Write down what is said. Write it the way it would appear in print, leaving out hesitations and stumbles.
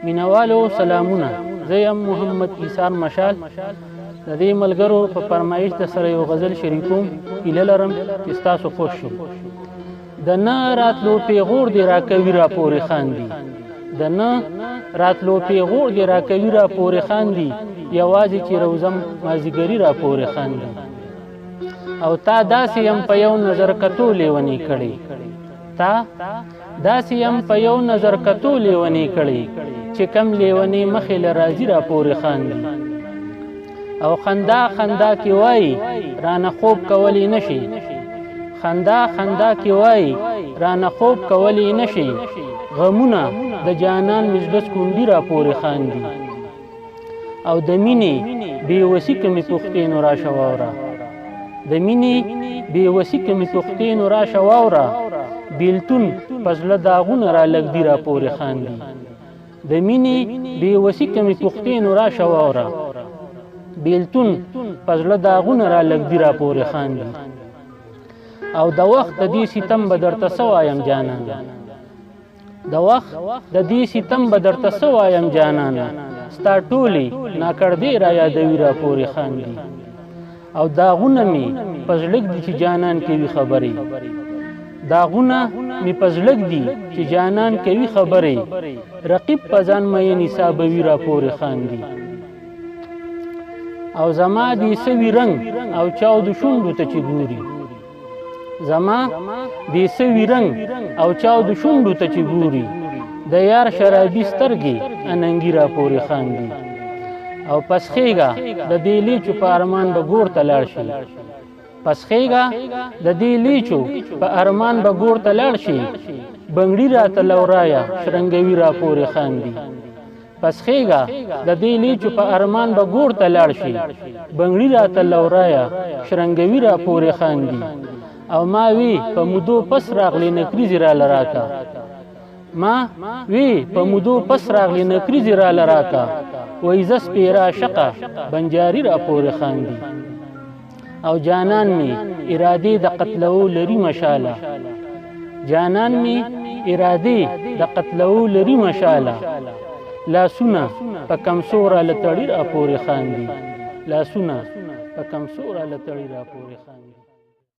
مینوالو سلامونه، زه یم محمد ایثار مشال. د دې ملګرو په فرمایش د سره یو غزل شریکوم، هیله لرم چې ستاسو خوښ شي. د نه راتلو پیغور دی راکوي را پورې خاندي، د نه راتلو پیغور دی راکوي را پورې خاندي، یوازې چې روزم مازیګری را پورې خاندي. او تا داسې یم په یو نظر کتو لیونی کړي، تا داسې یم په یو نظر کتو لیونی کړي، چې کم لیونی مخې له راځي را پورې خاندي. او خندا خندا کې وایي رانه خوب کولی نشي، خندا خندا کې وایي رانه خوب کولی نشي، غمونه د جانان مې زړه سکونډي را پورې خاندي. او د مینې بې وسي که مې پوښتې نو راشه واوره، د مینې بې وسي که مې پوښتې نو راشه واوره، بیلتون په زړه داغونه را لږدي را پورې خاندي. د مینې بې وسي که مې پوښتې نو راشه واوره، بیلتون په زړه داغونه را لږدي را پورې خاندي. او د وخت د دې ستم به درته څه وایم جانانه، د وخت د دې ستم به درته څه وایم جانانه، ستا ټولې ناکړدې را یادوي را پورې خاندي. او داغونه مې په زړه دي چې جانان کوي خبرې، داغونه مې په زړه دي چې جانان کوي خبرې، رقیب په ځان مین حسابوي را پورې خاندي. او زما دې سوي رنګ او چاود شونډو ته چې ګوري، زما دې سوي رنګ او چاود شونډو ته چې ګوري، د یار شرابي سترګې اننګي را پورې خاندي. او پسخېږه د دې لیچو په ارمان به ګور ته لاړ شي، پسخېږه د دې لیچو په ارمان به ګور ته لاړ شي، بنګړي راته لورايه شرنګوي را پورې خاندي. پسخېږه د دې لیچو په ارمان به ګور ته لاړ شي، بنګړي راته لورايه شرنګوي را پورې خاندي. او ما وی په مودو پس راغلې نکریزې راله راکه، ما وی په مودو پس راغلې نکریزې راله راکه، وایي زه سپېره عاشقه بنجاري را پورې خاندي. او جانان مې ارادې د قتلو لري مشاله، جانان مې ارادې د قتلو لري مشاله، لاسونه په کمسو راله تړي را پورې خاندي، لاسونه په کمسو راله تړي را پورې خاندي.